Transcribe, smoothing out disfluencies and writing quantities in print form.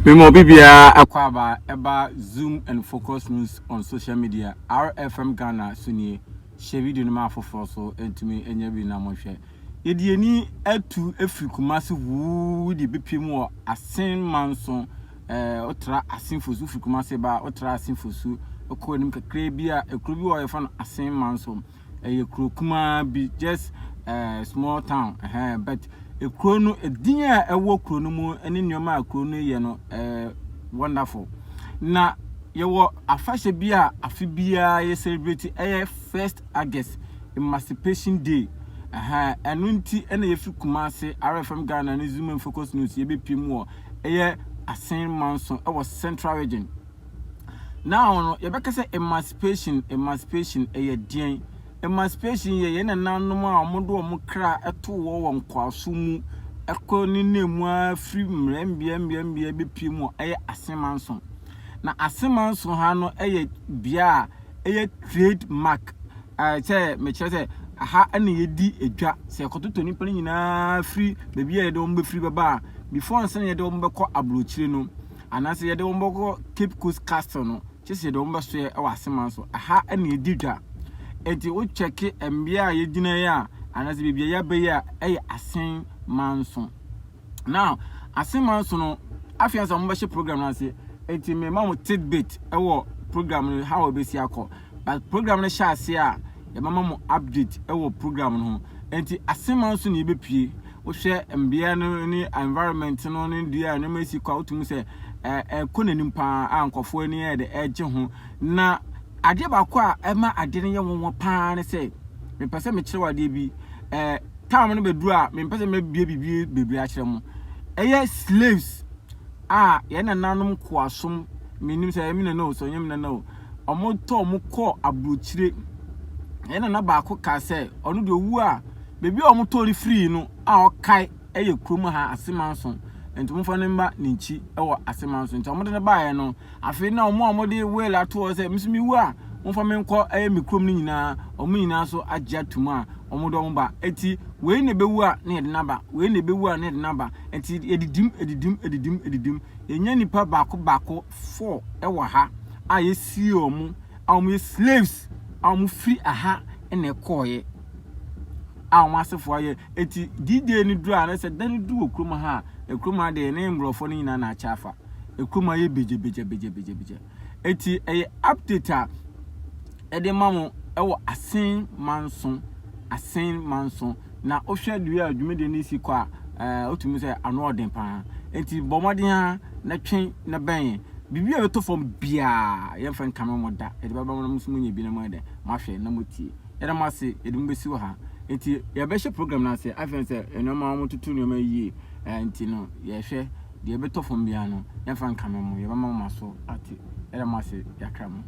Mema obi biara akwaaba ɛba Zoom and Focus News on social media RFM Ghana so nie. Hyɛ video no ma afoforɔ so ntumi nya bi na monhwɛ. Yɛde yɛn ani atu afiri Kumasi wuu de bɛpie mu wɔ Asen Manso. Ɛɛ wotra Asen Fosu firi Kumasi ba a wotra Asen Fosu wokɔ anim kakra bi a ekuro bi wɔ hɔ yɛfrɛ no Asen Manso. Ɛyɛ kuro kumaa bi just uh, small town ɛhɛn but ekuro no edin a ɛwɔ kuro no mu ne nneɛma a kuro no yɛ no ɛɛ wonderful. Na yɛwɔ afahyɛ bi a afe biara yɛ celebrate ɛyɛ first August Emancipation Day. Ɛhɛn ɛno nti ɛna yɛfiri Kumasi RFM Ghana ne Zoom and Focus News yɛbɛpie mu wɔ ɛyɛ Asen Manso ɛwɔ Central Region. Now no, yɛbɛka sɛ emancipation, emancipation ɛyɛ deɛn? Emancipation yɛ yɛn nananom a wɔde wɔn kra too hɔ wɔ nkoasom mu kɔ ne nam mu ara firi mmerɛ mmea mmea mmea bɛpue mu a ɛyɛ Asemanso. Na Asemanso ha no yɛ bea a ɛyɛ trade mark. Ɛɛ sɛ mekyerɛ sɛ aha na yɛdi dwa. Sɛ yɛkɔtotɔ nnipa no nyinaa firi baabi a yɛde wɔn bɛfiri bɛba a, before ansa na yɛde wɔn bɛkɔ aburokyire no, anaasɛ yɛde wɔn bɛkɔ Cape Coast Castle no, kyerɛ sɛ yɛde wɔn bɛsoɛ wɔ Aseman so. Aha na yɛdi dwa. Enti wokyɛke mmea a yɛgyina yi a, anaasɛ baabi a yɛaba yi a, ɛyɛ Asemanso. Now, Asemanso no, afei ansa wɔbɛhyɛ program no ase. Enti mema mo tidbit wɔ program no how ɛbɛsi akɔ. But program no hyɛ ase a, yɛbɛma mo update wɔ program no ho. Enti Asemanso na yɛbɛpue. Wohwɛ mmea no ne environment no ne deɛ a nneɛma si kɔ a wotumi sɛ ɛkɔ n'anim paa a nkurɔfoɔ ani yɛ de ɛgye ho. Na adeɛ baako a ɛma adeɛ no yɛ nwanwa paa ne sɛ mepɛ sɛ mekyerɛ wo adeɛ bi ɛɛ time no bɛduru a mempɛ sɛ mɛbie biribi bebree akyerɛ mo. Ɛyɛ slaves a yɛn nananom nkoasom menim sɛ ɛyɛ me nana o sɛ ɔnyɛ me nana o wɔtɔ wɔn kɔ aburokyire. Yɛn nana baako kaa sɛ ɔno deɛ owu a baabi a wɔtɔɔ no firii no a ɔkae yɛ kurom ha Asemanso nti momfa no mma ne nkyi wɔ Asemanso nti wɔde no baeɛ no afei na wɔn a wɔde will ato hɔ sɛ meso mewu a momfa me nkɔ ɛyɛ me kurom no nyinaa wɔn nyinaa nso agye atum a wɔde wɔn ba eti wei na ɛbɛwu a na yɛde no aba wei na ɛbɛwu a na yɛde no aba nti yɛdidim edidim edidim edidim yɛnya nipa baako baako four ɛwɔ ha a yɛsie wɔn a wɔyɛ slaves a wɔfiri aha na ɛkɔɔeɛ a wɔn asefoɔ ayɛ eti D-Day no duru a na sɛ da no duru wɔ kurom ha a kurom ha deɛ ne mborɔfoɔ no nyinaa na akyɛ afa kurom ha yɛ begye begye begye begye begye eti ɛyɛ update a ɛde ma mo ɛwɔ Asen Manso Asen Manso na wohwɛ deɛ a dwumadie no si kɔ a ɛɛ wotumi sɛ ano ɔden paa eti bɔ mmɔden a na twe na bɛn yɛn biribi a ɛbɛtɔ fam biara yɛmfa nkame mo da yɛde bɛba mo na mo nso mo nya bi na mo ayɛ dɛ mo ahwɛ na mo tie. Yɛda mo ase, yɛde mo bɛsi wɔ ha. Nti yɛbɛhyɛ program no ase, afei sɛ nneɛma wɔn toto nneɛma yie, nti no yɛhwɛ deɛ ɛbɛtɔ fam biara no, yɛmfa nkame mo, yɛbɛma mo aso ate. Yɛda mo ase, yɛakra mo.